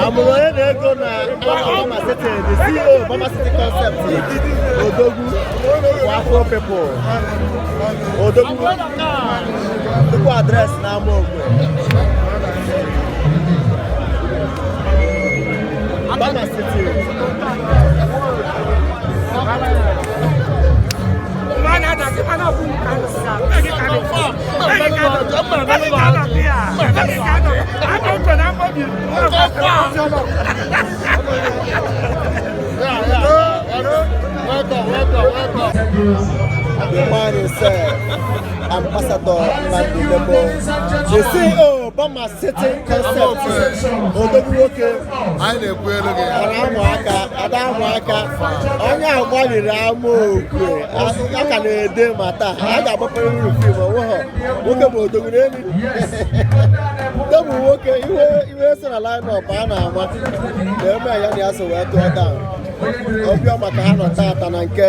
Amụrụ onye na-ego na Bama City, the CEO Bama City Concept, Odogwu, Wafo People, Odogwu, nnukwu address na Amaokwe. Bama City. Welcome, welcome, welcome. The man himself, Ambassador Nnamdi Lebo, the CEO Bama City Concept, Odogwu nwoke. Anyị na-ekwu elu gị. Ọ na-amụ aka, ada amụ aka, onye a gbalịrị Amaokwe, a ka na-ede ma taa, a ga-agbapere uru fim onwe ha. Nwoke bụ odogwu n'elu. Tebụl nwoke, iwe iwe so na line-up a na-ama na eme ya na ya so wee tụọ down. Ọbịa maka ha nọ tata na nke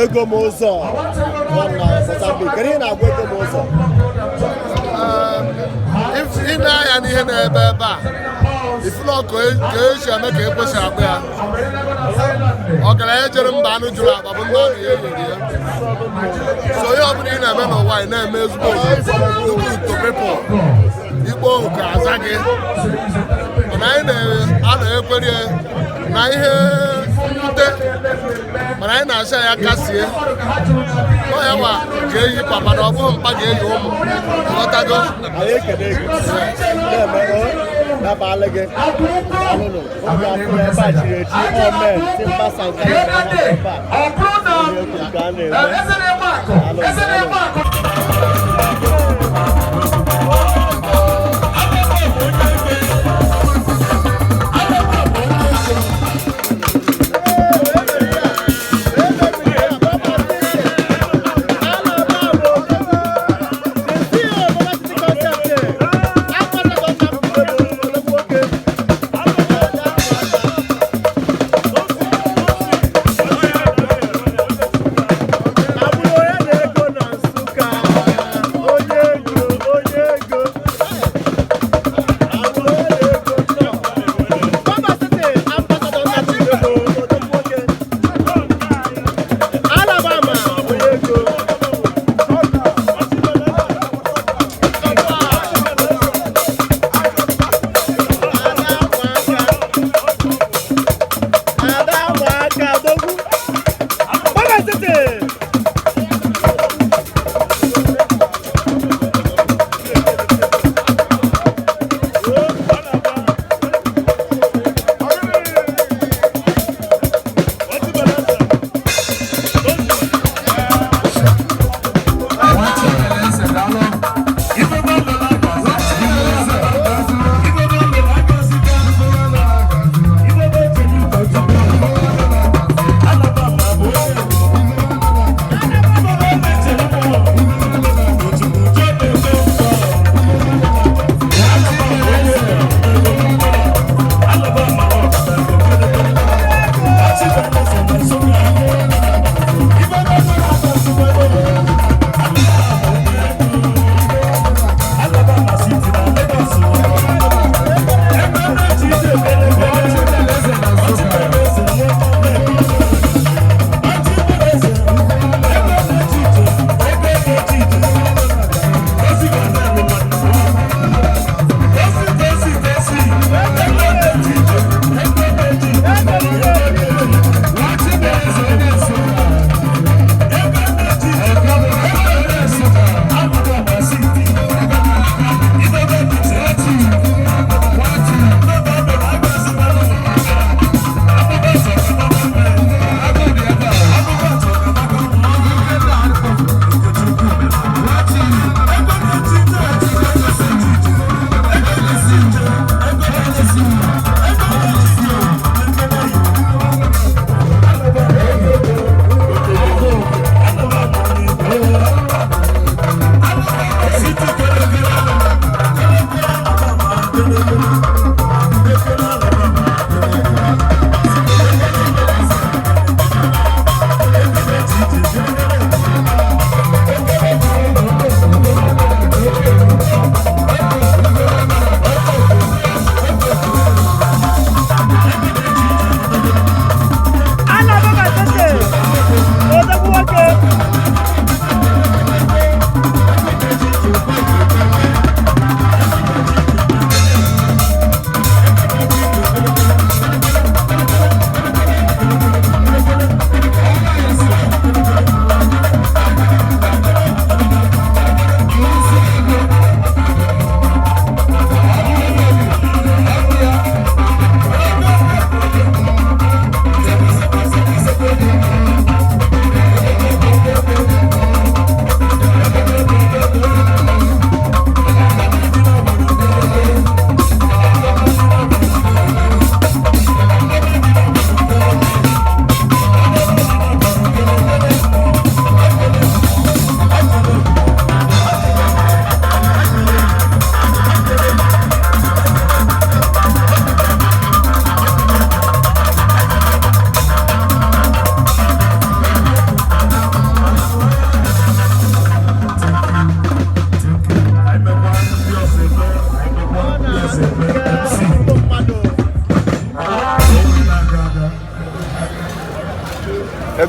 ego m ụzọ nọ na Mozambique. Kedu ihe na-agwa ego m ụzọ? Ị na-anya n'ihe na-ebe ebe a, ifụlọ ka esi eme ka ekwesị akpụ ya. Ọgaranya jere mba, anụ juru akpa bụ ndị ọrụ ya eyiri ya. So ihe ọbụla ị na-eme n'ụwa, ị na-eme ezigbo good to people, ikpo oku aza gị. Mana anyị na-ana ekwere na ihe mwute, mana anyị na-asị ya kasie ọ ya nwa ga-eyi papa na ọ bụghị mkpa ga-eyi ụmụ, ghọtago? Anyị ekele gị na-eme o nabalị gị alụnụ oge afọ ebe a chiri echi omen timba sankara ebe a ihe kwuru ka a na-eme alụnụ alụnụ. Alabama, onye ego. Ada ụmụaka odogwu. Bama City!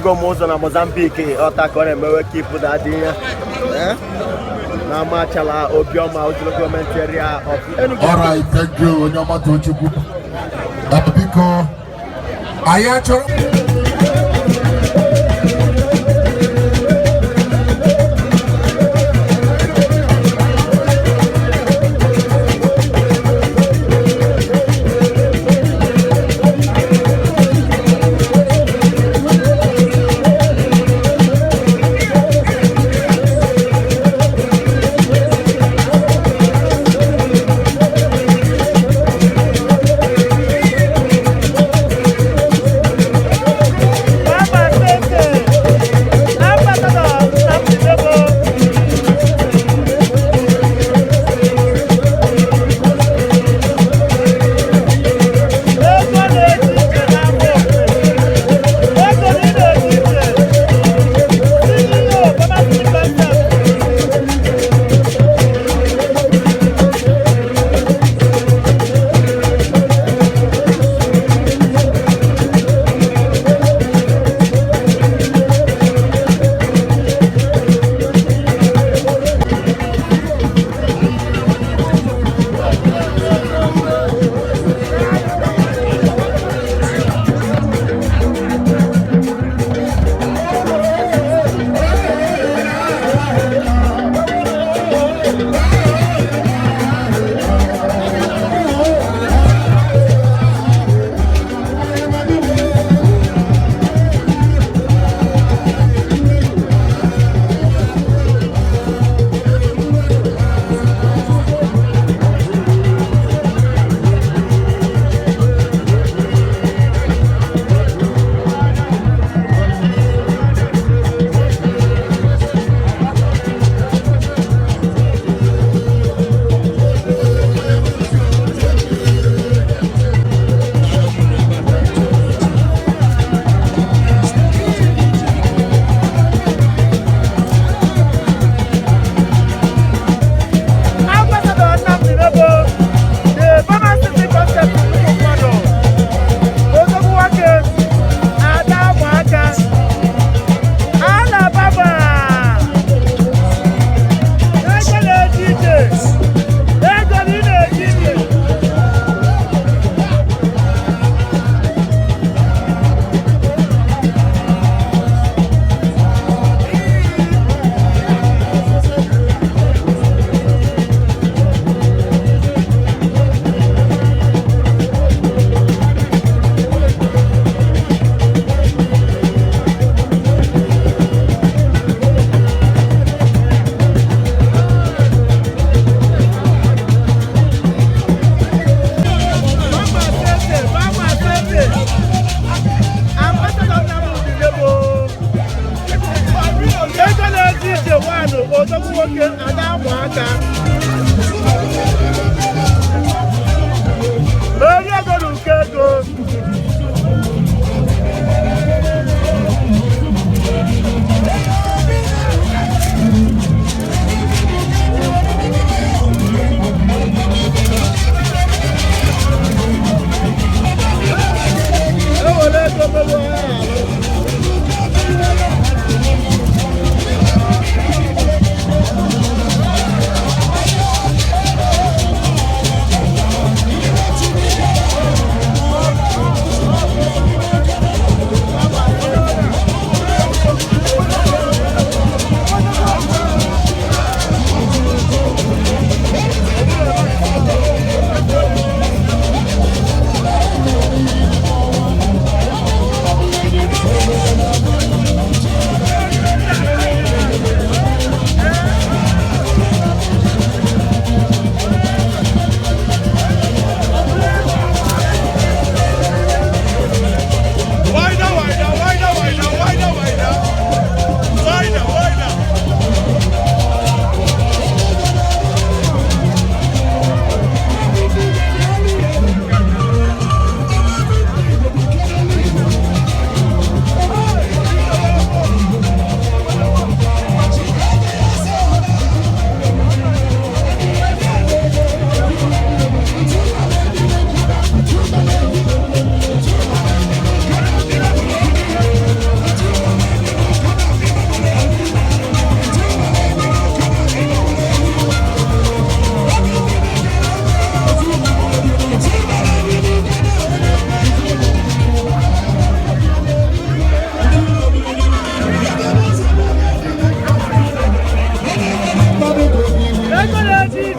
Ebugo m ụzọ na Mozambique ọta ka ọ na-emewe keep that ya. Eh? Na Amachala Obioma Oji Local Government Area of Enugu. All right, thank you, onye ọma Tochukwu. Biko, anyị achọrọ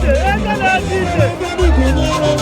Ije, ego na-eje ije.